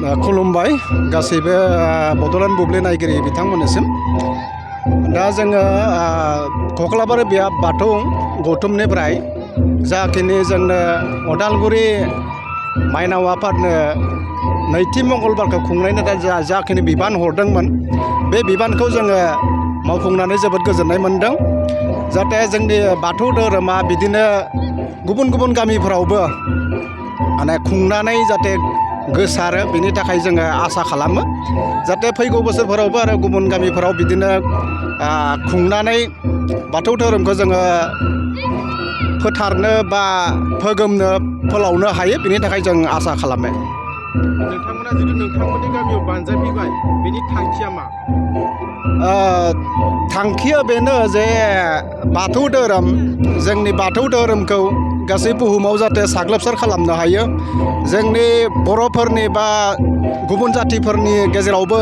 खुलुमबाय गासैबो बड'लेण्ड बुब्लि नायगिरि बिथांमोननिसिम। दा जोङो कक्लाबारि बाथौ गौथुमनिफ्राय जाखिनि जोंनो अदालगुरि माइनाव आफादनो नैथि मंगलबारखौ खुंनायनि थाखाय जाखिनि बिबान हरदोंमोन, बे बिबानखौ जोङो मावफुंनानै जोबोद गोजोननाय मोनदों। जाहाथे जोंनि बाथौ धोरोमा बिदिनो गुबुन गुबुन गामिफोरावबो माने खुंनानै जाहाथे गोसारो, बिनि थाखाय जोङो आसा खालामो। जाहाथे फैगौ बोसोरफोरावबो आरो गुबुन गामिफोराव बिदिनो खुंनानै बाथौ धोरोमखौ जोङो फोथारनो बा फोगोमनो फोलावनो हायो, बिनि थाखाय जों आसा खालामो। नोंथांमोना जिथु नोंथांमोननि गामियाव बानजायफैबाय, बेनि थांखिया मा? थांखिया बेनो जे बाथौ धोरोम, जोंनि बाथौ धोरोमखौ गासै बुहुमाव जाहाथे साग्लोबसार खालामनो हायो, जोंनि बर'फोरनि बा गुबुन जाथिफोरनि गेजेरावबो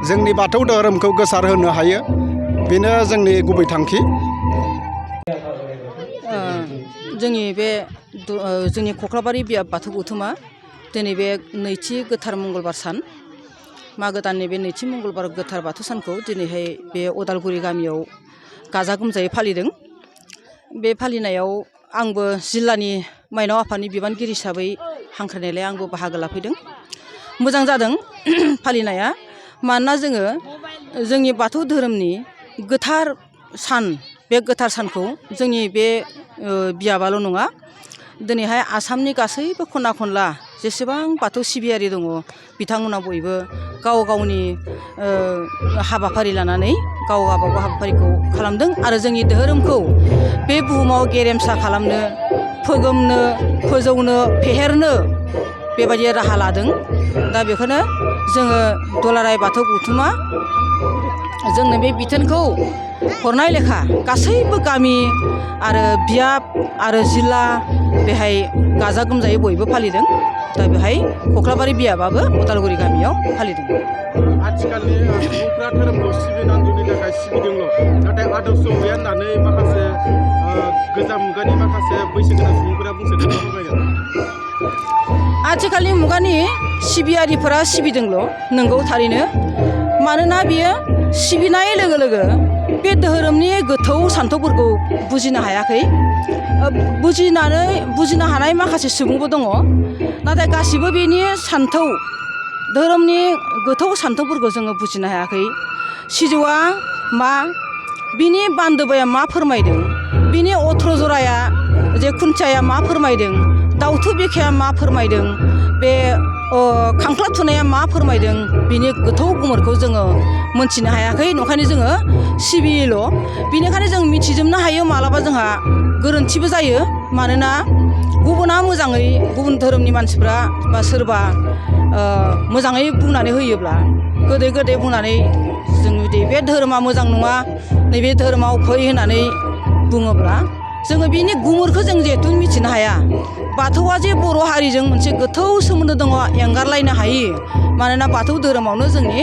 जोंनि बाथौ धोरोमखौ गोसारहोनो हायो, बेनो जोंनि गुबै थांखि। जोंनि कक्लाबारि बियाब बाथौ गौथुमा दिनै बे नैथि गोथार मंगलबार सान, मागो दाननि बे नैथि मंगलबार गोथार बाथौ सानखौ दिनैहाय बे अदालगुरि गामियाव गाजा गोमजायै फालिदों। बे फालिनायाव आंबो जिल्लानि माइनाव आफादनि बिबानगिरि हिसाबै हांख्रायनायलाय आंबो बाहागो लाफैदों। मोजां जादों फालिनाया, मानोना जोङो जोंनि बाथौ धोरोमनि गोथार सान, बे गोथार सानखौ जोंनि बे बियाबाल' नङा, दिनैहाय आसामनि गासैबो खना खनला जेसेबां बाथौ सिबियारि दङ, बिथांमोना बयबो गाव गावनि हाबाफारि लानानै गाव गावबागाव हाबाफारिखौ खालामदों आरो जोंनि धोरोमखौ बे बुहुमाव गेरेमसा खालामनो, फोगोमनो, फोजौनो, फेहेरनो बेबायदि राहा लादों। दा बेखौनो जोङो दुलाराय बाथौ गौथुमा जोंनो बे बिथोनखौ हरनाय लेखा गासैबो गामि आरो बियाब आरो जिल्ला बेहाय गाजा गोमजायै बयबो फालिदों। दा बेहाय कक्लाबारि बियाबाबो अदालगुरि गामियाव फालिदों। आथिखालनि सुबुंफ्रा धोरोमखौ सिबिनांगौनि थाखाय सिबिदोंल', नाथाय आदर्श गैया होननानै माखासे गोजाम मुगानि माखासे बैसोगोरा सुबुंफोरा बुंसोदों। आथिखालनि मुगानि सिबियारिफोरा सिबिदोंल', नंगौ थारैनो। मानोना बियो सिबिनाय लोगो लोगो बे धोरोमनि गोथौ सान्थौफोरखौ बुजिनो हायाखै। बुजिनो हानाय माखासे सुबुंबो दङ, नाथाय गासिबो बेनि सान्थौ, धोरोमनि गोथौ सान्थौफोरखौ जोङो बुजिनो हायाखै। सिजौआ मा, बिनि बान्दोबाया मा फोरमायदों, बिनि अथ्र जराया जे खुन्थियाया मा फोरमायदों, दाउथु बिखाया मा फोरमायदों, बे खांख्ला थुनाया मा फोरमायदों, बिनि गोथौ गुमुरखौ जोङो मोनथिनो हायाखै। ओंखायनो जोङो सिबियोल'। बेनिखायनो जों मिथिजोबनो हायो, मालाबा जोंहा गोरोन्थिबो जायो। मानोना गुबुना मोजाङै, गुबुन धोरोमनि मानसिफ्रा बा सोरबा मोजाङै बुंनानै होयोब्ला, गोदै गोदै बुंनानै जों जुदि बे धोरोमा मोजां नङा, नैबे धोरोमाव फै होननानै बुङोब्ला जोङो बिनि गुमुरखौ जों जिहेथु मिथिनो हाया। बाथौआ जे बर' हारिजों मोनसे गोथौ सोमोन्दो दङ, एंगारलायनो हायि। मानोना बाथौ धोरोमावनो जोंनि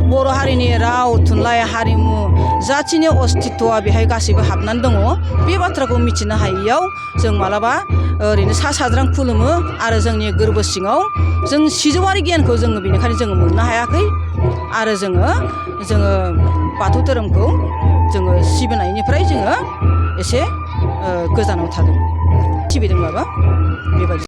बर' हारिनि राव, थुनलाइ, हारिमु, जाथिनि अस्तित्वआ बेहाय गासैबो हाबनानै दङ। बे बाथ्राखौ मिथिनो हायियाव जों मालाबा ओरैनो सा साज्रां खुलुमो आरो जोंनि गोरबो सिङाव जों सिजौआरि गियानखौ जोङो बेनिखायनो जोङो मोननो हायाखै। आरो जोङो बाथौ धोरोमखौ जोङो सिबिनायनिफ्राय जोङो एसे गोजानाव थादों, सिबिदोंबाबो बेबायदि।